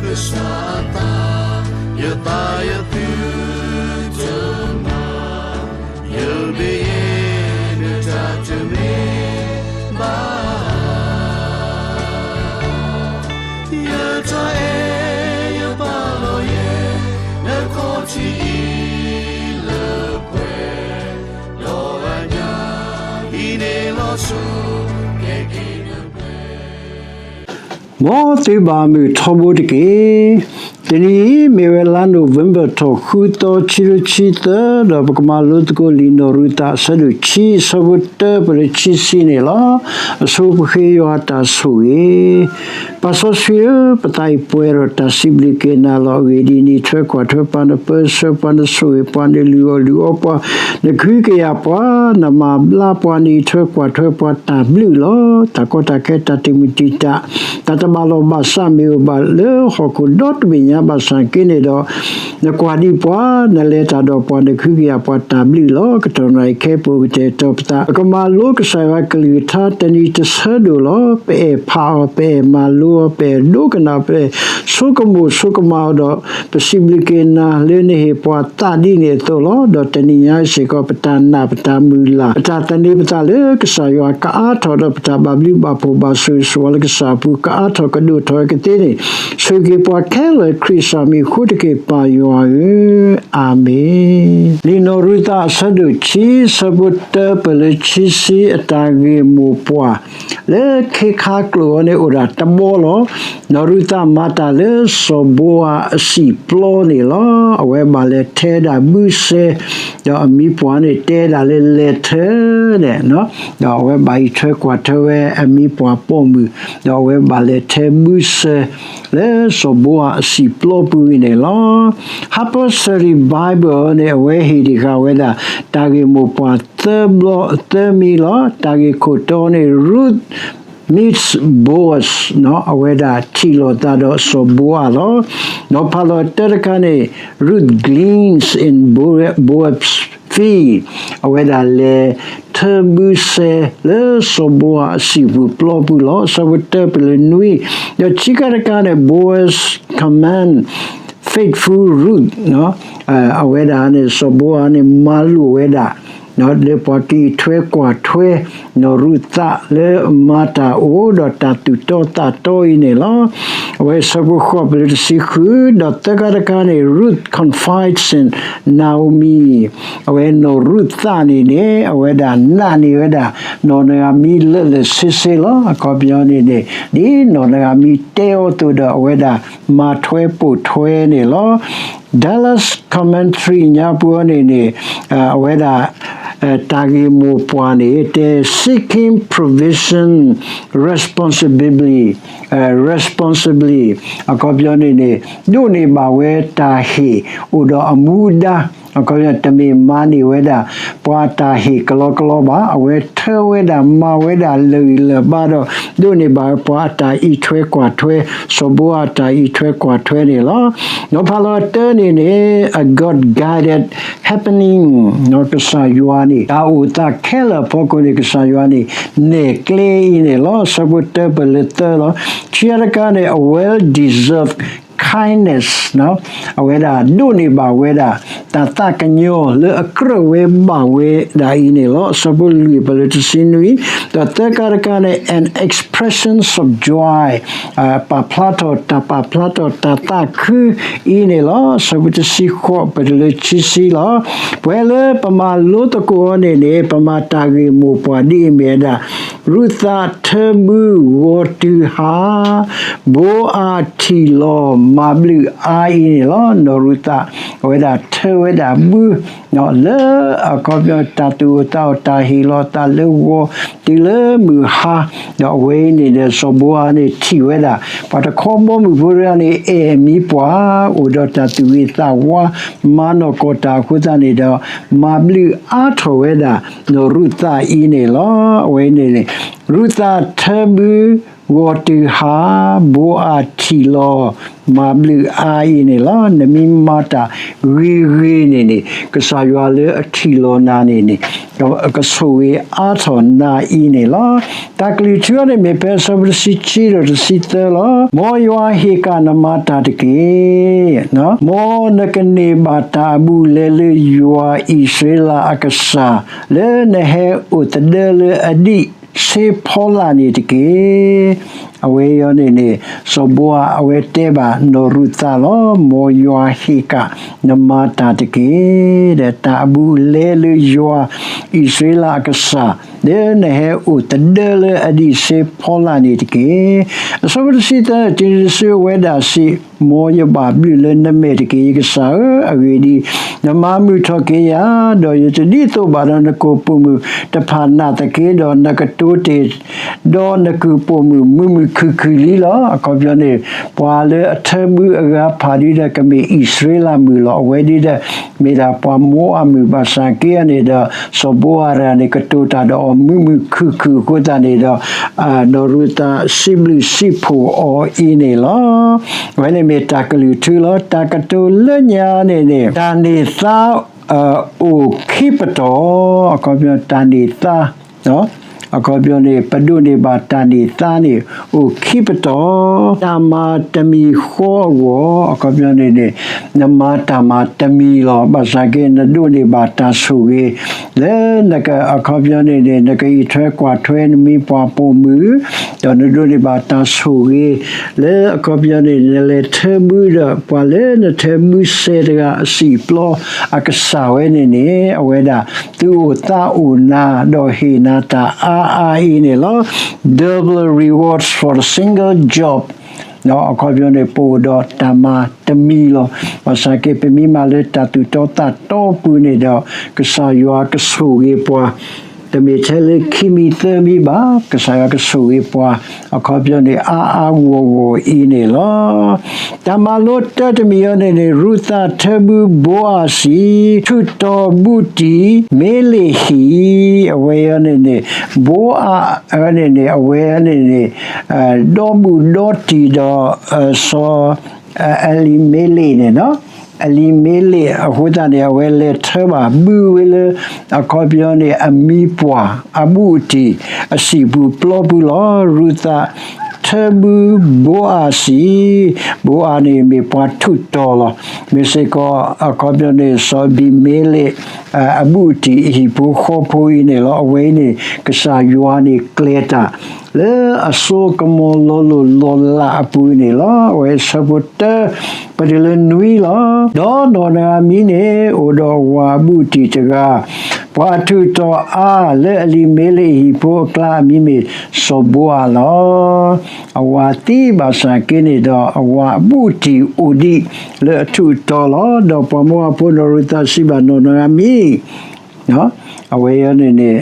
ကစၢ်အသး, ယသးယသုတမၤ, ယမ့ၢ်ယဲနတၢ်တမ့ၢ်ဘၣ်. ယတၢ်အဲၣ်ယပာ်လီၤယဲ နခီၣ်ထံးအံၤလၢပှဲၤ, ဒီးအညၣ်အံၤန့ၣ်လီၤဆီ ကဲက့ၤနပှဲၤ မ်သုဘၣ်မုာ်ထီဘိတက့ၢ်. တနံၤအံၤမ့ၢ်ဝဲလါနိၣ်ဝ့ဘၢၣ်ထီၣ်ဃုသီ ခံကထိခံဆံသၢ, ဒီးပကမၤလိသကိးလံာ်နီၣ်ရူၤသးအဆၢဒိၣ်ခံ အဆၢဖိတၢပၢၢ်လၢခံဆံန့ၣ်လီၤ. အဆိပဃ့ယွၤအတၢ်ဆိၣ်ဂ့ၤ ပၢ်စီဆှံဧၢ, ပသးအံၤပှဲၤဒီးတၢ်စံးဘျုးက့ၤနၤလီၤ. အဂ့ၢ်ဒ်အံၤ, နအံးထွဲကွၢ်ထွဲပှၤ, နပၢဆှၢပှၤ, နဆိၣ်ဂ့ၤပှၤ, နလုၢ်အီၣ်လုၢ်အီပှၤ, နကဟုကယာ်ပှၤ, နမၤဘျါပှၤ, နအံးထွဲကွၢ်ထွဲပှၤတၢ်ဘျုးလီၤ. တၢ်ကီတၢ်ခဲ, တၢ်တံာ်မုၢ်တံာ်တာ်, တၢ်တဘၣ်လီၢ်ဘၣ်စးမ့ၢ်အိၣ်ဘၣ်လၢဟီၣ်ခိၣ်ဒီတဘ့ၣ်ညါဘၣ်ဆၣ်က့န့ၣ်ဒီး, နကွၢ်ဒံးပှၤ, နလဲၤတၢ်ဒီးပှၤ, နကဟုကယာ်ပှၤတၢ်ဘျုးလီၤ. ကတီၢ်နံၤခဲအံၤပူၤ ကတဲာ်ကတီၤပသး, ပကမၤလိကစၢ်ယွၤအကလုၢ်ကထါတနံၤတဆၢဒိၣ်လီၤ. ပအဲၣ်ဖးအီၤ, ပအဲၣ်မၤလိအီၤ, ပအဲၣ်ဒိကနၣ်, ပအဲၣ်ဆိကမိၣ်ဆိကမးအီၤဒီး, ပစံးဘျုးက့ၤနၤလၢနဟ့ၣ်ပှၤသးဒ်န့ၣ်အသိးလီၤ. ဒီးတနံၤညါစ့ၢ်ကီး ပတၢ်နာ်ပတၢ်မုၢ်လၢ်, ပတၢ်သန့ၤပသးလၢကစၢ်ယွၤကအါထီၣ်, ဒီးပတၢ်ဘၣ်ဘျုးဘၣ်ဖှိၣ်ဘၣ်ဆိၣ်ဂ့ၤဆိၣ်ဝါလၢကစၢ်အပူၤကအါထီၣ်ကဒိၣ်ထီၣ်ကသ့န့ၣ်, ဆိၣ်ဂ့ၤပှၤခဲလၢာ်ခရံာ်အမံၤအဃိတက့ၢ် ပၢ်ယွၤဧၢ, အၤမ့ၣ်. လံာ်နီၣ်ရူၤသးအဆၢဒိၣ်ခံ အဆၢဖိတၢပၢၢ်လၢခံဆံအတၢ်ဂ့ၢ်မိၢ်ပှၢ်, လၢခ့ခါကျိာ်အံၤန့ၣ်အိၣ်ဒၣ်တဘီလီၤ. နီၣ်ရူၤသးမၤတၢ်လၢစီၤဘိအၤအစံာ်ပျီန့ၣ်လီၤ. အဝဲဘၣ်လဲၤထဲဒၣ်ဘုစဲ, ဒီးအမံၤပှၢ်န့ၣ်တဲဒၣ်လၢလဲၤထၢန့ၣ်, ဒီးအဝဲဘၣ်အံးထွဲကွၢ်ထွဲဝဲအမံၤပှၢ်ပိာ်မုၣ်, ဒီးအဝဲဘၣ်လဲၤထဲဘုစဲ လၢစီၤဘိအၤအစံာ်ပျီပူၤအံၤန့ၣ်လီၤ. Harper's Study Bible န့ၣ် အဝဲဟ့ၣ်ဒံးဃာ်ဝဲဒၣ် တၢ်ဂ့ၢ်မိၢ်ပှၢ်သၢဘျီသၢမံၤလီၤ. တၢ်ဂ့ၢ်ခိၣ်တီန့ၣ် Ruth meets Boaz, အဝဲဒၣ်ထံၣ်လိာ်သးဒီးစီၤဘိအၤလီၤ. ဒီးဖးလီၤတၢတခါန့ၣ် Ruth gleans in Boaz's field, အဝဲဒᣣ်လဲၤထၢဘုစဲလၢစီၤဘိအၤအစံာ်ပူၤပျီပူၤလီၤ. အဆၢဖိတၢပၢၢ်လၢနွံ, ဒီးခံခါတခါန့ၣ် Boaz commends faithful Ruth, အဝဲဒၣ်န့ၣ် စီၤဘိအၤန့ၣ် မၤလိာ်ဝဲဒၣ် လၢပှၤကအံးထွဲကွၢ်ထွဲ နီၢ်ရူၤသးလၢအမၤတၢ်အိၣ်ဒီးတၢ်သူၣ်တီသးတီအံၤန့ၣ်လီၤ. အဝဲအဆၢဖိဃိးပၢၢ်လၢတဆံဃု, ဒီးသၢခါတခါန့ၣ် Ruth confides in Naomi, အဝဲနီၢ်ရူၤသးန့ၣ်န့ၣ် အဝဲဒၣ်နာ်န့ၢ်ဝဲဒၣ် နီၢ်နဂၤမံလၢာ်လၢာ်ဆ့ဆ့လီၤ. အခီပညီန့ၣ်န့ၣ် ဒ်နီၢ်နဂၤမံတဲအီၤအသိးဒီး အဝဲဒၣ်မၤထွဲပိာ်ထွဲန့ၣ်လီၤ. Dallas Commentary ညါပူၤအံၤန့ၣ်န့ၣ် အဝဲဒၣ် တၢ်ဂ့ၢ်မိၢ်ပှၢ်န့ၣ် တဲ seeking provision responsibly, responsibly အခီပညီန့ၣ်န့ၣ် ဒိးန့ၢ်ဘၣ်ဝဲတၢ်ဟ့ၣ်အိၣ်ဒီးအမူဒါ, အခီပညီ တမ့ၢ်မၤန့ၢ်ဝဲဒၣ် ပှၤအတၢ်ဟ့ၣ်ကလီကလီဘၣ်, အဝဲထၢဝဲဒၣ်မၤဝဲဒၣ်လၢာ်ဂံၢ်လၢာ်ဘါဒီး ဒိးန့ၢ်ဘၣ်ဝဲပှၤအတၢ်အံးထွဲကွၢ်ထွဲ, စီၤဘိအၤအတၢ်အံးထွဲကွၢ်ထွဲန့ၣ်လီၤ. ဒီးဖးလီၤတၢန့ၣ်န့ၣ် a God guided happening, ကစၢ်ယွၤန့ၣ် တၢ်အိၣ်သးခဲလၢာ်အဖီခိၣ်န့ၣ် ကစၢ်ယွၤန့ၣ် နဲၣ်ကျဲအံၤန့ၣ်လီၤ. အဆၢဖိတၢပၢၢ်လၢသၢလီၤ. ခံခါတခါန့ၣ် a well deserved kindness, အဝဲဒၣ်ဒိးန့ၢ်ဘၣ်ဝဲဒၣ် တၢ်သးကညီၤလၢအကြၢးဝဲဘၣ်ဝဲဒၣ်အံၤန့ၣ်လီၤ. အဆၢဖိလွံၢ်ပၢၢ်လၢတဆံနွံ, ဒီးသၢခါတခါန့ၣ် an expression of joy, ပာ်ဖျါထီၣ် တၢ်ပာ်ဖျါထီၣ်တၢ်သးခုအံၤန့ၣ်လီၤ. အဆၢဖိတဆံဃိးပၢၢ်တုၤလၢခံဆံလီၤ. ပှဲၤလၢပမၤလိသကိးအီၤန့ၣ်န့ၣ် ပမၤတၢ်ဂ့ၢ်မိၢ်ပှၢ်ဒ်အံၤမ့ၢ်ဝဲဒၣ် ရူၤသးထၢဘုဂီၤတုၤဟါ, ဘိအၤထံၣ်လီၤမၤဘျုးအါအံၤန့ၣ်လီၤ. နီၢ်ရူၤသး အဝဲဒၣ်ထၢဝဲဒၣ်ဘု လၢအခီပညီတၢ်သူၣ်အိၣ်သးအိၣ် တၢ်ဟ့ၣ်လီၤသးလၢဂီၤတုၤလၢမုၢ်ဟါ, ဒီးအဝဲအံၤန့ၣ်ဒီး စီၤဘိအၤန့ၣ်ထံၣ်ဝဲဒၣ် ပှၤတခီဘီမုၢ်ဖိတဂၤန့ၣ် အဲၣ်အမံၤပှၢ် အိၣ်ဒီးတၢ်သူၣ်ဂ့ၤသးဝါ မၤနီၢ်ကီၢ်တၢ်အဃိသတးန့ၣ်ဒီး မၤဘျုးအါထီၣ်ဝဲဒၣ် နီၢ်ရူၤသးအံၤန့ၣ်လီၤ. အဝဲန့ၣ်န့ၣ် ရူၤသးထၢဘု ဂီၤတုၤဟါ ဘိအၤထံၣ်လီၤမၤဘျုးအါအံၤန့ၣ်လီၤ. နမ့ၢ်မၤတၢ်ဂ့ၤဂ့ၤန့ၣ်န့ၣ် ကစၢ်ယွၤလၢအထံၣ်လီၤနၤန့ၣ်န့ၣ် ကဆိၣ်ဂ့ၤအါထီၣ်နၤအံၤန့ၣ်လီၤ. တၢ်ကလုၢ်ထူန့ၣ်မ့ၢ်ဖဲအဆၢဖိတဆံခံဒီးတဆံသၢလီၤ. မ်ယွၤဟ့ၣ်ကၣ်နမၤတၢ်တက့ၢ်. မ်နကန့ၢ်ဘၣ်တၢ်အဘူးအလဲလၢယွၤအံၣ်စရ့လးအကစၢ် လၢနဟဲအိၣ်သဒၢလၢအဒံးဆ့ဖီလာ်န့ၣ်တက့ၢ်. အဝဲအံၤန့ၣ်န့ၣ် စီၤဘိအၤအဝဲတဲဘၣ်နီၢ်ရူၤသးလီၤ. မ်ယွၤဟ့ၣ်ကၣ်နမၤတၢ်တက့ၢ်. ဒီးတၢ်အဘူးအလဲလၢယွၤအံၣ်စရ့လးအကစၢ် လၢနဟဲအိၣ်သဒၢလၢအဒံးဆ့ဖီလာ်န့ၣ်တက့ၢ်. အဆၢဖိတဆံသၢ တုၤနုၤတစုအဝဲဒၣ်စံး, မ်ယဘၣ်ဘျုးလၢနမဲာ်တက့ၢ် ယကစၢ်ဧၢ, အဂ့ၢ်ဒ်အံၤ, နမၤမုာ်ထီၣ်က့ၤယၤ, ဒီးယတဒ်သိးဘၣ်ဒီးနကိာ်ပိာ်မုၣ်တဖၣ်နာ်သက့ဒီး, နကတိၤတ့ၢ် ဒီးနကုာ်ပိာ်မုၣ်မုာ်မုာ်ခုၣ်ခုၣ်လံလီၤ. အခီပညီန့ၣ် ပှၤလၢအထၢဘူးအဂၤဖးဒုဒီး ကမ့ၢ်အံၣ်စရ့လးမုၣ်လီၤ. အဝဲဒုဒီး မ့ၢ်ဒၣ်ပှၤမိအၤမုၣ်ဘၣ်ဆၣ်က့န့ၣ်ဒီး စီၤဘိအၤတဂၤန့ၣ် ကတိၤတၢ်ဒီးအီၤမုာ်မုာ်ခုၣ်ခုၣ်အဃိသတးန့ၣ်ဒီး နီၢ်ရူၤသးစံးဘျုးစံးဖှိၣ်အီၤအံၤန့ၣ်လီၤ. အဝဲန့ၣ်မ့ၢ်တၢ်ကလုၢ်ထူလီၤ. တၢ်ကတိၤလၢညါန့ၣ်န့ၣ် တၢ်န့ၢ်သါ အိၣ်ခံပတီၢ်, အခီပညီတၢ်န့ၢ်သါ အခီပညီန့ၣ် ပဒိးန့ၢ်ဘၣ်တၢ်န့ၢ်သါန့ၣ် အိၣ်ခံပတီၢ်, တၢ်မၤတမံၤဃီအဂီၢ်, အခီပညီန့ၣ်န့ၣ် နမၤတၢ်မၤတမံၤလီၤ. ဘၣ်ဆၣ်က့ နဒိးန့ၢ်ဘၣ်တၢ်ဆိၣ်ဂ့ၤ လၢနက အခီပညီန့ၣ်န့ၣ် နကအံးထွဲကွၢ်ထွဲ နမ့ၢ်ပှၤပိာ်မုၣ်, ဒီးနဒိးန့ၢ်ဘၣ်တၢ်ဆိၣ်ဂ့ၤ လၢအခီပညီန့ၣ် နလဲၤထၢဘူးဒီး ပှၤလၢနထၢဘူးစဲးတဂၤအစံာ်ပျီအကစၢ်ဝဲန့ၣ်န့ၣ် အဝဲဒၣ် သူၣ်အိၣ်သးအိၣ်နၤ ဒီးဟ့ၣ်နၤတၢ်အါအါအံၤန့ၣ်လီၤ. Double rewards for a single job. အခီပညီန့ၣ် ပအိၣ်ဒီးတၢ်မၤတမံၤလီၤ. ဘၣ်ဆၣ်က့ ပမ့ၢ်မၤလၢတၢ်သူၣ်တီသးတီပူၤန့ၣ်ဒီး ကစၢ်ယွၤကဆိၣ်ဂ့ၤပှၤ တမ့ၢ်ထဲလၢခံမံၤသၢမံၤဘၣ်, ကစၢ်ယွၤကဆိၣ်ဂ့ၤပှၤ အခီပညီန့ၣ် အါအါဂီၢ်ဂီၢ်အံၤန့ၣ်လီၤ. တၢ်မၤလိတၢတမံၤအံၤန့ၣ်န့ၣ် ရူၤသးထၢဘူးဘိအၤစံး ထူးတီၤဘူးတံၢ်မ့လ့ၣ်ဟံၣ်, အဝဲအံၤန့ၣ်န့ၣ် ဘိအၤန့ၣ်န့ၣ် အဝဲန့ၣ်န့ၣ် ဒီဘူးဒီတံၢ်ဒီး စီၤ အလံၤမ့လ့ၣ်န့ၣ် အလံၤမ့လ့ၣ်အဃိသတးန့ၣ် အဝဲလဲၤထၢဘၣ်ဘူးဝဲလၢ အခီပညီန့ၣ် အမံၤပှၢ်အဘူးအတံၢ်အစံာ်ပူၤပျီပူၤလီၤ. ရူၤသးထၢဘူးဘိအၤစံး, ဘိအၤန့ၣ်မ့ၢ်ပှၤထူးတီၤလီၤ. မ့ၢ်စ့ၢ်ကီး အခီပညီန့ၣ် စီၤအဘံၤမ့လ့ၣ် အဘူးအတံၢ်အဟံၣ်ဖိဃီဖိအံၤန့ၣ်လီၤ. အဝဲအံၤန့ၣ် ကစၢ်ယွၤန့ၣ်ကျဲၤတၢ် လၢအစိကမီၤလီၤလိၢ်လီၤလးအပူၤန့ၣ်လီၤ. အဝဲအဆၢဖိတၢ ပတုၤလၢနွံလီၤ. ဒီးနီၢ်နၤဂၤမံၤန့ၣ် အိၣ်ဒီးဝၤအဘူးအတံၢ်တဂၤ, ပှၤထူးတီၤအါလၢအလံၤမ့လ့ၣ်အဟံၣ်ဖိအကျါ အမံၤမ့ၢ်စီၤဘိအၤလီၤ. အဝၤသံဘၣ်ဆၣ်က့န့ၣ်ဒီး အဝၤအဘူးအတံၢ်အိၣ်ဒံးလၢအထူးတီၤလီၤ. ဒီးပှၤမိအၤဖိနီၢ်ရူၤသးစံးဘၣ်နီၢ်နၤဂၤမံၤ အဝဲအံၤန့ၣ်န့ၣ်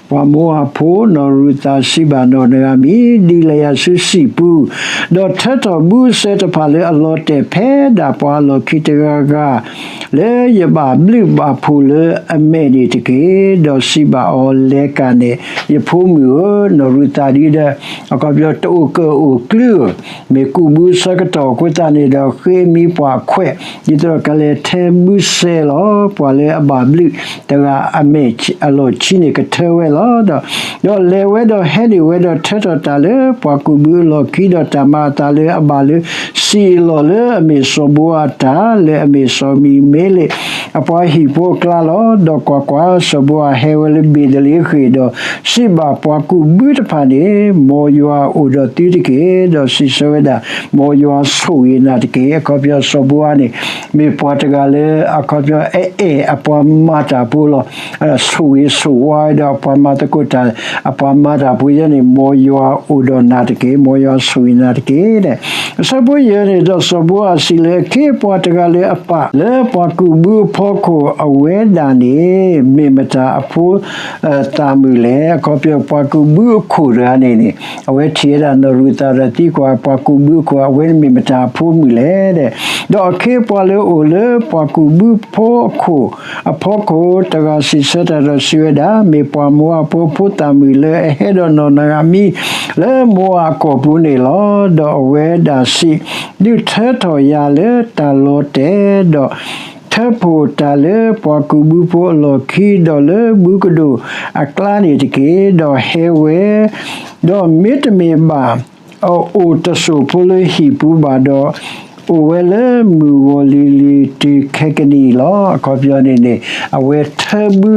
ပှၤမိအၤဖိနီၢ်ရူၤသးစံးဘၣ်နီၢ်နၤဂၤမံၤ, ဒ်လဲၣ်ယၤဆူစံာ်ပူၤ, ဒီးထၢထီၣ်ဘူးစဲးတဖၣ်လၢအလီၤတဲာ်ဖဲဒၣ်ပှၤအလီၢ်ခံတဂၤဂၤ, လၢယဘၣ်ဘျုးဘၣ်ဖှိၣ်လၢအမဲာ်န့ၣ်တက့ၢ်. ဒီးစံးဘၣ်အီၤ, လဲၤကၣ်န့ၣ် ယဖိမုၣ်ဧၢ, နီၢ်ရူၤသးဒ်ဒီး အခီပညီတအိၣ်ကၢၢ်အိၣ်ကျူဧၢ, မ့ၢ်ကူၣ်ဘူးဆၢကတီၢ်အဃိသတးန့ၣ်ဒီး ဃ့အမံၤပှၢ်ခွဲး ဒ်သိးဒီးကလဲၤထၢဘူးစဲးလီၤ. ပှၤလၢအဘၣ်ဘျုးတဂၤအမဲာ်အလီၢ်ခံန့ၣ်ကထၢဝဲလီၤ. ဒီး ဒီးလဲၤဝဲဒီးဟဲနုာ်ဝဲဒီးထၢထီၣ်တၢ်လၢပှၤကူၣ်ဘူးအလီၢ်ခံ, ဒီးတၢ်မၤအသးလၢအဘၣ်လၢ စံာ်အလီၢ်လၢအမ့ၢ်စီၤဘိအၤအတၢ် လၢအမ့ၢ်စီၤအဘံၤမ့လ့ၣ် အပှၤဟံၣ်ဖိအကျါလီၤ. ဒီးကွၢ်ကွၢ်, စီၤဘိအၤဟဲဝဲလၢဘ့ၤသလ့ဃ့ၣ်, ဒီးစံးဘၣ်ပှၤကူၣ်ဘူးတဖၣ်န့ၣ်, မ်ယွၤအိၣ်ဒီးသုတက့ၢ်. ဒီးစံးဆၢဝဲဒၣ်, မ်ယွၤဆိၣ်ဂ့ၤနၤတက့ၢ်. အခီပညီစီၤဘိအၤန့ၣ် မ့ၢ်ပှၤတဂၤလၢအခီပညီအအဲၣ်အပှၤမၤတၢ်ဖိလီၤ. ဆိၣ်ဂ့ၤဆိၣ်ဝါဒီးအပှၤမၤသကိးတၢ်, အပှၤမၤတၢ်ဖိယဲန့ၣ်, မ်ယွၤအိၣ်ဒီးနၤတက့ၢ်, မ်ယွၤဆိၣ်ဂ့ၤနၤတက့ၢ်. အဆၢဖိယဲန့ၣ်, ဒီးစီၤဘိအၤစံးလၢအခ့အပှၤတဂၤလၢအပၢ်လၢပှၤကူၣ်ဘူးအဖီခိၣ်, အဝဲဒၣ်န့ၣ် မ့ၢ်မတၤအဖိသၣ်မုၣ်လဲၣ်. အခီပညီပှၤကူၣ်ဘူးအခိၣ်တဂၤန့ၣ်န့ၣ်, အဝဲထံၣ်ဝဲဒၣ်နီၢ်ရူၤသးဒီးသံကွၢ်ပှၤကူၣ်ဘူးအခိၣ်, အဝဲန့ၣ်မ့ၢ်မတၤအဖိမုၣ်လဲၣ်. ဒီးအခ့အပှၤလၢအအိၣ်လၢပှၤကူၣ်ဘူးဖိအခိၣ်အဖီခိၣ်တဂၤစံးဆၢတၢ်ဒီးစံးဝဲဒၣ်, မ့ၢ်ပှၤ မိၤအၤဖိဖိသၣ်မုၣ်လၢအဟဲဒီးနီၢ်နၤအၤမံ လၢမိၤအၤအကီၢ်ပူၤန့ၣ်လီၤ. ဒီးအဝဲဒၣ်စံး, ဒုးထၢထီၣ်ယၤလၢတၢ်လီၤတဲာ်, ဒီးထၢဖှိၣ်တၢ်လၢပှၤကူးဘုဖိအလီၢ်ခံ, ဒီးလၢဘုကဒိၣ်အကျါန့ၣ်တက့ၢ်. ဒီးဟဲဝဲ, ဒီးမ့တမ့ၢ်ဘၣ် အအိၣ်တစိၢ်ဖိလၢဟံၣ်ပူၤဘၣ်ဒီး, အိၣ်ဝဲလၢမုၢ်ဂီၤလံၤလံၤတုၤခဲကနံၣ်အံၤလီၤ. အခီပညီန့ၣ်န့ၣ် အဝဲထၢဘု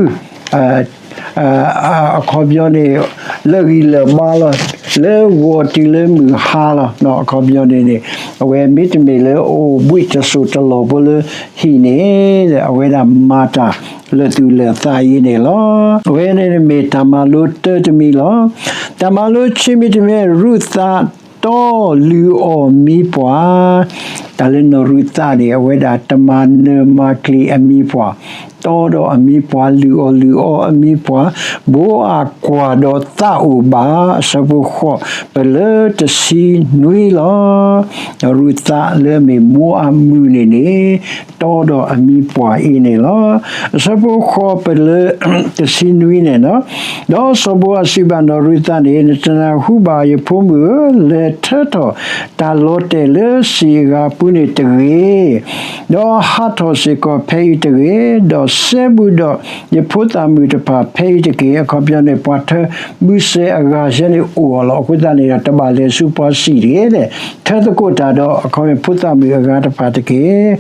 အခီပညီန့ၣ် လၢဂံၢ်လၢဘါလီၤ, လၢဂီၤတုၤလၢမုၢ်ဟါလီၤ. အခီပညီန့ၣ်န့ၣ် အဝဲမ့တမ့ၢ်လၢအိၣ်ဘှံးတစိၢ်တလီၢ်ဖိလၢဟံၣ်န့ၣ်, အဝဲဒၣ်မၤတၢ်လၢာ်သူၣ်လၢာ်သးအံၤန့ၣ်လီၤ. အဝဲန့ၣ်မ့ၢ်တၢ်မၤလိတၢတမံၤလီၤ. တၢ်မၤလိခံမံၤတမံၤ, ရူးသးတီလုၢ်အီၣ်မံပှၢ် တၢ်လၢနီၢ်ရူးသးန့ၣ် အဝဲဒၣ်တမၤနၢၤမၤကျံၤအမံပှၢ်, တီဒီးအမံပှၢ်, လုၢ်အီၣ်လုၢ်အီအမံပှၢ်, ဘိအကွၢ်ဒီးသးအိၣ်ဘၣ်, အဆၢဖိဃိး ပလၢတဆံနွံလီၤ. နီၢ်ရူးသးလၢအမ့ၢ်မိၤအၤမုၣ်န့ၣ်န့ၣ် တီဒီးအမံပှၢ်အံၤန့ၣ်လီၤ. အဆၢဖိဃိး ပလၢတဆံနွံန့ၣ်လီၤ. ဒီးစီၤဘိအၤစံးဘၣ်နီၢ်ရူးသးန့ၣ်, နတနၢ်ဟူဘၣ်ယဖိမုၣ်ဧၢ, လဲၤထၢထီၣ်တၢ်လီၤတဲာ်လၢစံာ်အဂၤပူၤန့ၣ်တဂ့ၤ, ဒီးဟးထီၣ်စ့ၢ်ကီးဖဲအံၤတဂ့ၤ, ဒီးစဲဘူးဒီးယဖိသၣ်မုၣ်တဖၣ်ဖဲအံၤတက့ၢ်. အခီပညီန့ၣ် ပှၤထၢဘုစဲအဂၤစဲန့ၣ်အိၣ်အီၤလီၤ. အဃိသတးန့ၣ်ဒီး တဘၣ်လဲၤဆူပှၤစံာ်တဂ့ၤ, ထၢသကိးတၢ်ဒီး အခီပညီ ဖိသၣ်မုၣ်အဂၤတဖၣ်တက့ၢ်.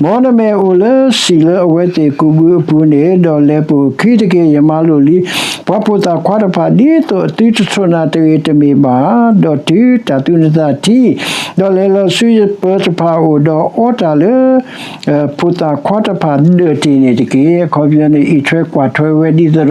မ်နမဲာ်အိၣ်လၢစံာ်လၢအဝဲသ့ၣ်ကူးဘုအပူၤန့ၣ်, ဒီးလဲၤပိာ်အခံတက့ၢ်. ယမၤလိာ်လံပှၤဖိသၣ်ခွါတဖၣ် ဒ်သိးအသုတထိးနၤတဂ့ၤတမ့ၢ်ဘၣ်, ဒီးတုၤတၢ်သူၣ်နသးထံ, ဒီးလဲၤလီၤဆူယပၢၤတဖၣ်အအိၣ်, ဒီးအီတၢ်လၢ ဖိသၣ်ခွါတဖၣ်ဒၢးတ့ၢ်န့ၣ်တက့ၢ်. အခီပညီန့ၣ် အံးထွဲကွၢ်ထွဲဝဲဒ်သိးဒီး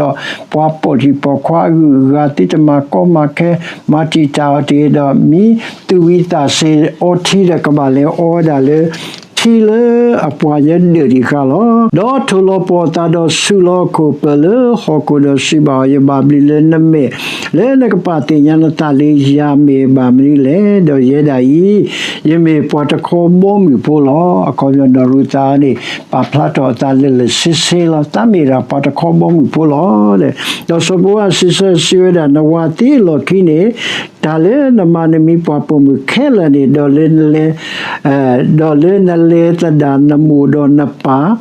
ပှၤပိာ်တံၢ်ပိာ်ခွါအဂုၤအဂၤ သုတမၤကီမၤခဲ မၤတံာ်တာ်အီၤတ့ၢ်ဒီး မံသူၣ်ဝံၤသးစ့ၤအီထံဒီး ကဘၣ်လဲၤအီဝဲဒၣ်လၢ ထံလၢအပှၤယဲဒၢးတံၢ်ဃာ်လီၤ. ဒီးထိၣ်လီၤပှီၢ်အသးဒီး ဆူးလီၤခိၣ်ပၢၢ်လၢဟီၣ်ခိၣ်ဒီးစံးဘၣ်အီၤ, ယဘၣ်ဘျုးလၢနမဲာ် လၢနကပာ်သ့ၣ်ညါနသးလၢယၤမ့ၢ်ဘၣ်မနုၤလဲၣ်. ဒီးယဲဒၣ်အံၤ ယမ့ၢ်ပှၤတခီဘီမုၢ်ဖိလီၤ. အခီပညီနီၢ်ရူးသးန့ၣ် ပာ်ဖျါထီၣ်အသးလၢာ်လၢာ်ဆ့ဆ့လီၤ. သးမ့ၢ်ဒၣ်ပှၤတခီဘီမုၢ်ဖိလီၤ. ဒီးစီၤဘိအၤစံးဆၢစံးဝဲဒၣ်, နဝၤသံအလီၢ်ခံန့ၣ် တၢ်လၢနမၤနမံပှၤပိာ်မုၣ်ခဲလၢာ်န့ၣ်, ဒီးလၢနလဲၤ ဒီးလၢနလဲၤသဒၣ်နမိၢ်ဒီးနပၢ်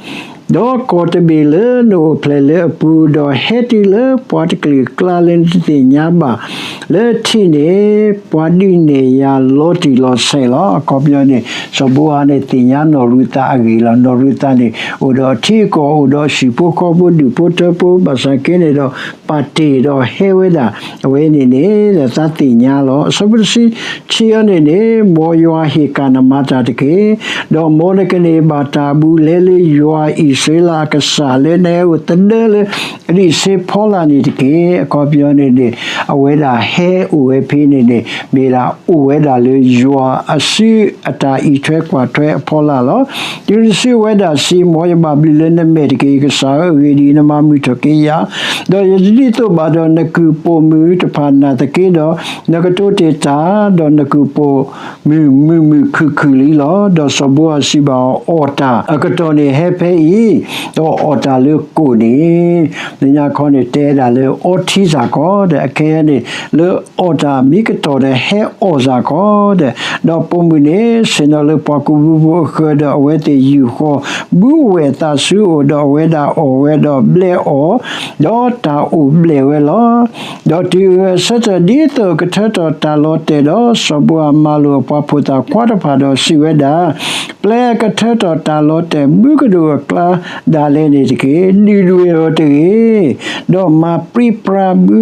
ဒီးကီၢ်တဘ့ၣ်လၢနအိၣ်ဖျဲၣ်လၢအပူၤ, ဒီးဟဲတုၤလၢပှၤတကလုာ်အကျါလၢနတသ့ၣ်ညါဘၣ်လၢထံန့ၣ်, ပှၤဒုးနဲၣ်ယၤလီၤတံၢ်လီၤဆဲးလီၤ. အခီပညီန့ၣ် စီၤဘိအၤန့ၣ်သ့ၣ်ညါနီၢ်ရူးသးအဂ့ၢ်လီၤ. နီၢ်ရူးသးန့ၣ် အိၣ်ဒီးအထံအကီၢ်, အိၣ်ဒီးဟံၣ်ဖိဃီဖိဒူၣ်ဖိထၢဖိ, ဘၣ်ဆၣ်က့န့ၣ်ဒီး ပာ်တ့ၢ်ဒီးဟဲဝဲဒၣ် အဝဲန့ၣ်န့ၣ် သးသ့ၣ်ညါလီၤ. အဆၢဖိတဆံခံအံၤန့ၣ်န့ၣ်, မ်ယွၤဟ့ၣ်ကၣ်နမၤတၢ်တက့ၢ်. ဒီးမ်နကန့ၢ်ဘၣ်တၢ်အဘူးအလဲလၢယွၤအံၣ်စရ့လးအကစၢ်လၢနဟဲအိၣ်သဒၢလၢအဒံးဆ့ဖီလာ်န့ၣ်တက့ၢ်. အခီပညီန့ၣ်န့ၣ် အဝဲဒၣ်ဟဲအိၣ်ဝဲဖဲန့ၣ်န့ၣ် မ့ၢ်ဒၣ်အိၣ်ဝဲဒၣ်လၢယွၤအစုအတၢ်အံးထွဲကွၢ်ထွဲအဖီလာ်လီၤ. တုၤနုၤတစုအဝဲဒၣ်စံး, မ်ယဘၣ်ဘျုးလၢနမဲာ်တက့ၢ်. ယကစၢ်ဧၢ, အဂ့ၢ်ဒ်အံၤ, နမၤမုာ်ထီၣ်က့ၤယၤ, ဒီးယတဒ်သိးဘၣ်ဒီးနကုၢ်ပိာ်မုၣ်တဖၣ်နာ်သက့ဒီး, နကတိၤတ့ၢ်တၢ်, ဒီးနကုၢ်ပိာ်မုၣ်မုာ်မုာ်ခုၣ်ခုၣ်လံလီၤ. ဒီးစီၤဘိအၤစံးဘၣ်အီၤ, အီၣ်တၢ်အကတီၢ်န့ၣ်ဟဲဖဲအံၤ, ဒီးအီၣ်တၢ်လၢကိၣ်န့ၣ် လၢညါခီန့ၣ် တဲဒၣ်လၢအီထံစ့ၢ်ကီးဒီး အခဲအံၤန့ၣ် လၢအီၣ်တၢ်မံကတီၢ်ဒီး ဟဲအီၣ်စ့ၢ်ကီးဒီး, ဒီးပိာ်မုၣ်န့ၣ် ဆ့ၣ်နီၤလၢပှၤကူးဘုဖိအဃၢၤဒီး အဝဲသ့ၣ်ယူာ်ဃီၤဘုဝဲၢ်သးဆူအအိၣ်, ဒီးအဝဲဒၣ်အီၣ်ဝဲဒီးဘျဲးအီၣ်, ဒီးတၢ်အိၣ်ဘျဲးဝဲလီၤ. ဒီးတုၤအဂဲၤဆၢထၢၣ်ဒ်သိးအကထၢထီၣ်တၢ်လီၤတဲာ်ဒီး, စီၤဘိအၤမၤလိာ်အပှၤဖိသၣ်ခွါတဖၣ်ဒီးစံးဝဲဒၣ်, ပျဲအကထၢထီၣ်တၢ်လီၤတဲာ်ဘုကဒိၣ်အကျါဒၣ်လဲာ်န့ၣ်တက့ၢ်. ဒုၣ်ဒွဲၣ်အီၤတဂ့ၤ, ဒီးမၤပြံပြါဘု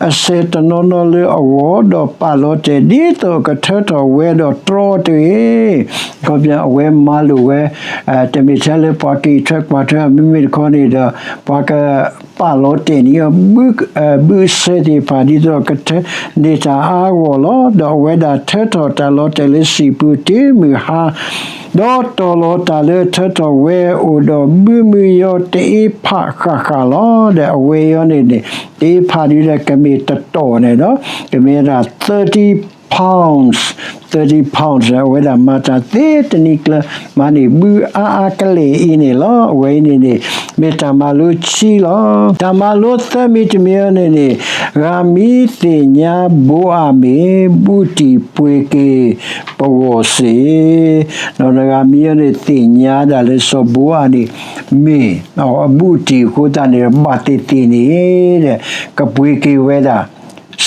အစဲၤတနီၤနီၤလၢအဂီၢ်, ဒီးပာ်လီၤတဲာ် ဒ်သိးအကထၢထီၣ်ဝဲဒီးတြီအီၤတဂ့ၤ. အခီပညီ အဝဲမၤလိာ်ဝဲ, တမ့ၢ်ထဲလၢပှၤကအံးထွဲကွၢ်ထွဲအီၤ, မ့မ့ၢ်တခီန့ၣ်ဒီး ပှၤကပာ်လီၤတဲာ်န့ၢ်အီၤ ဘုအစဲၤသ့ၣ်တဖၣ် ဒ်သိးကထၢန့ၢ်တၢ်အါအါဂီၢ်ဂီၢ်လီၤ. ဒီးအဝဲဒၣ်ထၢထီၣ်တၢ်လီၤတဲာ်လၢစံာ်ပူၤတုၤမုၢ်ဟါ, ဒီးတီၢ်လီၤတၢ်လၢထၢထီၣ်ဝဲအအိၣ်ဒီး ဘုမုယီၤတအ့ဖးဃၣ်ဃၣ်လီၤ. ဒီးအဝဲအံၤန့ၣ်န့ၣ် တအ့ဖးဒ်လဲၣ် ကမ့ၢ်တတီၢ်န့ၣ်ဒီး ကမ့ၢ်ဝဲဒၣ် သၢတံ pounds, thirty pounds အဝဲဒၣ်မၤတၢ်သ့တနံၤကျၢၤ မၤန့ၢ်ဘုအါအါကလဲာ်အံၤန့ၣ်လီၤ. အဝဲအံၤန့ၣ်န့ၣ် မ့ၢ်တၢ်မၤလိခံလီၤ. တၢ်မၤလိသၢမံၤတမံၤအံၤန့ၣ်န့ၣ် ဂၤမံသ့ၣ်ညါဘိအးမ့ၢ် ဘူးတံၢ်ပှ့ၤက့ၤပဂီၢ်စ့ၢ် ဒီးနဂၤမံအံၤန့ၣ် သ့ၣ်ညါဒၣ်လၢစီၤဘိအးန့ၣ် မ့ၢ်အဘူးတံၢ်အဃိသတးန့ၣ် ဘၣ်သ့ၣ်သ့ၣ်န့ၣ်ဒီး ကပှ့ၤက့ၤဝဲဒၣ်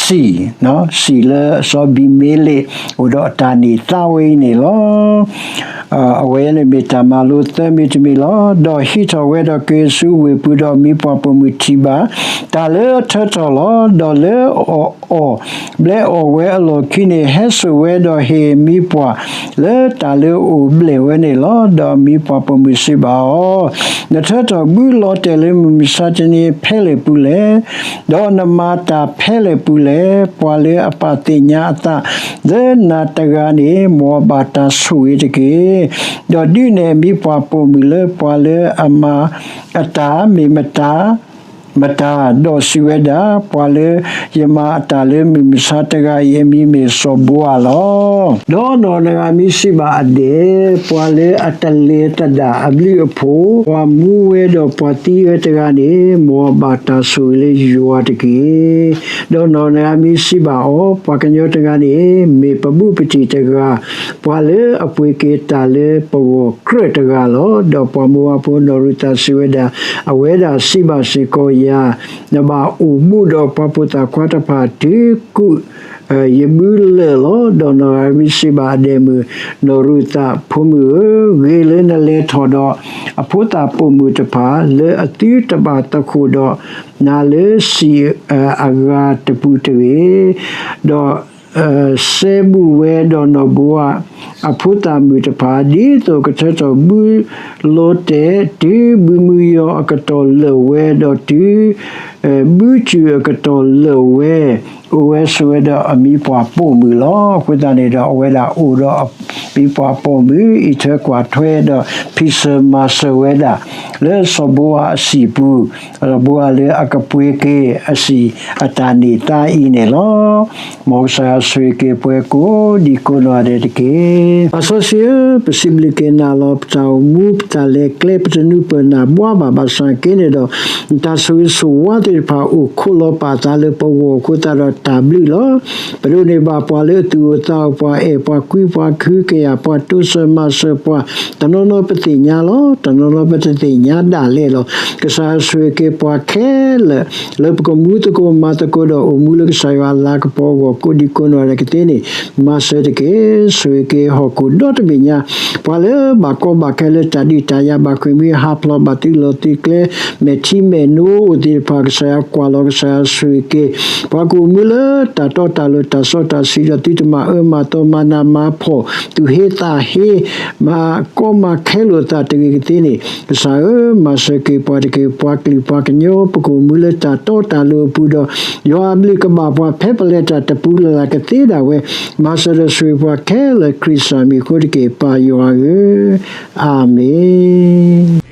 စံာ်, စံာ်လၢစီၤဘံမ့လ့း အိၣ်ဒီးအတၢ်န့ၢ်သါဝဲအံၤန့ၣ်လီၤ. အဝဲန့ၣ်မ့ၢ်တၢ်မၤလိသၢမံၤတမံၤလီၤ. ဒီးဟံးထီၣ်ဝဲဒီးက့ၤဆူဝ့ၢ်ပူၤဒီးမံပှၢ်ပိာ်မုၣ်ထံၣ်ဘၣ် တၢ်လၢအထၢထီၣ်လီၤ. ဒီးလၢအအီၣ်ဘျဲအီၣ်ဝဲအလီၢ်ခံန့ၣ် ဟဲစိာ်ဝဲဒီးဟ့ၣ်မံပှၢ်လၢတၢ်လၢအအိၣ်ဘျဲၣ်ဝဲန့ၣ်လီၤ. ဒီးမံပှၢ်ပိာ်မုၣ်စံးဘၣ်အီၤ, နထၢထီၣ်ဘုလီၤတဲာ်လၢမုၢ်မဆါတနံၤဖဲလဲၣ်ပူၤလဲၣ် ဒီးနမၤတၢ်ဖဲလဲၣ်ပူၤလဲၣ်. ပှၤလၢအပာ်သ့ၣ်ညါအသးလၢနၤတဂၤန့ၣ် မ်အဘၣ်တၢ်ဆိၣ်ဂ့ၤတက့ၢ်. ဒီးဒုးနဲၣ်မံပှၢ်ပိာ်မုၣ်လၢပှၤလၢအမၤအတၢ်မ့ၢ်မတၤ မတၤ, ဒီးစံးဝဲဒၣ်, ပှၤလၢယမၤအတၢ်လၢမုၢ်မဆါတဂၤအံၤ အမံၤမ့ၢ်စီၤဘိအးလီၤ. ဒီးနီၢ်နဂၤမံစံးဘၣ်အဒဲၣ်, ပှၤလၢအတလဲၤသဒၣ်အဘျုးအဖှိၣ်, ပှၤမူဝဲဒီးပှၤသံဝဲတဂၤန့ၣ် မ်အဘၣ်တၢ်ဆိၣ်ဂ့ၤလၢယွၤတက့ၢ်. ဒီးနီၢ်နဂၤမံစံးဘၣ်အီၤ, ပှၤကညီတဂၤန့ၣ် မ့ၢ်ပဘူးပတံၢ်တဂၤ, ပှၤလၢအပှ့ၤက့ၤတၢ်လၢပဂီၢ်ကြၢးတဂၤလီၤ. ဒီးပှၤမိၤအၤဖိနီၢ်ရူၤသးစံးဝဲဒၣ်, အဝဲဒၣ်စံးဘၣ်စ့ၢ်ကီးယၤ, နဘၣ်အိၣ်ဘူးဒီးပှၤဖိသၣ်ခွါတဖၣ်တုၤကူး ယဘုလၢာ်လီၤ. ဒီးနီၢ်နဂၤမံစံးဘၣ်အဒဲၣ်မုၣ်, နီၢ်ရူၤသးဖိမုၣ်ဧၢ, ဂ့ၤလၢနလဲၤထီၣ်ဒီးအဖိသၣ်ပိာ်မုၣ်တဖၣ် လၢအသုတဘၣ်သကိးဒီးနၤလၢစံာ်အဂၤတပူၤတဂ့ၤ. ဒီး စဲဘူးဝဲဒီးနီၢ်ဘိအၤအဖိသၣ်မုၣ်တဖၣ်, ဒ်သိးကထၢထီၣ်ဘုလီၤတဲာ် တုၤဘုမုယီၤအကတီၢ်လၢာ်ဝဲ, ဒီးတုၤ ဘုစူၢ်အကတီၢ်လၢာ်ဝဲ, အိၣ်ဝဲဆိးဝဲဒီးအမံပှၢ်ပိာ်မုၣ်လီၤ. အဃိသတးန့ၣ်ဒီး အဝဲဒၣ်အိၣ်ဒီးအမံပှၢ်ပိာ်မုၣ် အံးထွဲကွၢ်ထွဲဒီး ဖံးစၢၤမၤစၢၤဝဲဒၣ် လၢစီၤဘိအၤအစံာ်ပူၤ, စီၤဘိအၤလၢအကပှ့ၤက့ၤအစံာ်အတၢ်န့ၢ်သါအံၤန့ၣ်လီၤ. မ်ကစၢ်ယွၤဆိၣ်ဂ့ၤက့ၤပှၤကိးဒံကိးနီၢ်ဂၤဒဲးတက့ၢ်. ပၢ်စီဆှံဧၢ, ပစံးဘျုးက့ၤနၤလီၤ. ပတၢ်အိၣ်မူ ပတၢ်လဲၤကျဲ ပတနုာ်ပၢၢ်နၢ်ဘှါဘၣ်ဘၣ်ဆၣ်က့န့ၣ်ဒီး နတၢ်ဆိၣ်ဂ့ၤဆိၣ်ဝါသ့ၣ်တဖၣ် အိၣ်ခိးလီၤပာ်သးလၢပဂီၢ်အဃိသတးဒီးတၢ်ဘျုးလီၤ. ပဒိးန့ၢ်ဘၣ်ပှၤလၢအသူၣ်အိၣ်သးအိၣ်, ပှၤအဲၣ်ပှၤကွံပှၤ ကဟုကယာ်ပှၤ တိစၢၤမၤစၢၤပှၤ, တနီၤနီၤပသ့ၣ်ညါလီၤ, တနီၤနီၤပတသ့ၣ်ညါဒၣ်လဲာ်လီၤ. ကစၢ်ယွၤဆိၣ်ဂ့ၤက့ၤပှၤခဲလၢာ် လၢပကမူသကိးမၤသကိးဒီး အိၣ်မူလၢကစၢ်ယွၤအလၤကပီၤအဂီၢ် ကိးဒံကိးနီၢ်ဂၤဒဲးကသ့န့ၣ် မၤစၢၤတက့ၢ်. ဆိၣ်ဂ့ၤက့ၤဟီၣ်ခိၣ်ဒီတဘ့ၣ်ညါ, ပှၤလၢဘၣ်ကီဘၣ်ခဲလၢတၢ်ဒုးတၢ်ယၤ ဘၣ်ဃ့ၢ်မှံဟးဖျိး ဘၣ်သုးလီၢ်သုးကျဲ မဲာ်ထံမဲာ်နိအိၣ်သ့ၣ်တဖၣ် ကစၢ်ယွၤကွၢ်လီၤ ကစၢ်ယွၤဆိၣ်ဂ့ၤက့ၤ ပှၤကအိၣ်မူလၢတၢ်တီတၢ်လိၤ တၢ်စီတၢ်ဆှံဒီး သုတမၤအၢမၤသီ မၤနးမၤဖှီၣ် သူၣ်ဟ့သးဟ့ မၤကီမၤခဲလိာ်သးတဂ့ၤကသ့န့ၣ် ကစၢ်ဧၢ, မၤစၢၤက့ၤပှၤတက့ၢ်. ပှၤကလုာ်ပှၤကညီ ပကအိၣ်မူလၢတၢ်တီတၢ်လိၤအပူၤဒီး ယွၤအဘျုးကဘၣ်ပှၤဖဲပလဲၤတၢ်တပူၤလၢ်လၢ်ကသ့ဒၣ်ဝဲ, မၤစၢၤဒီးဆိၣ်ဂ့ၤပှၤခဲလၢာ် ခရံာ်စၢ်မံၤအဃိတက့ၢ် ပၢ်ယွၤဧၢ, အၤမ့ၣ်.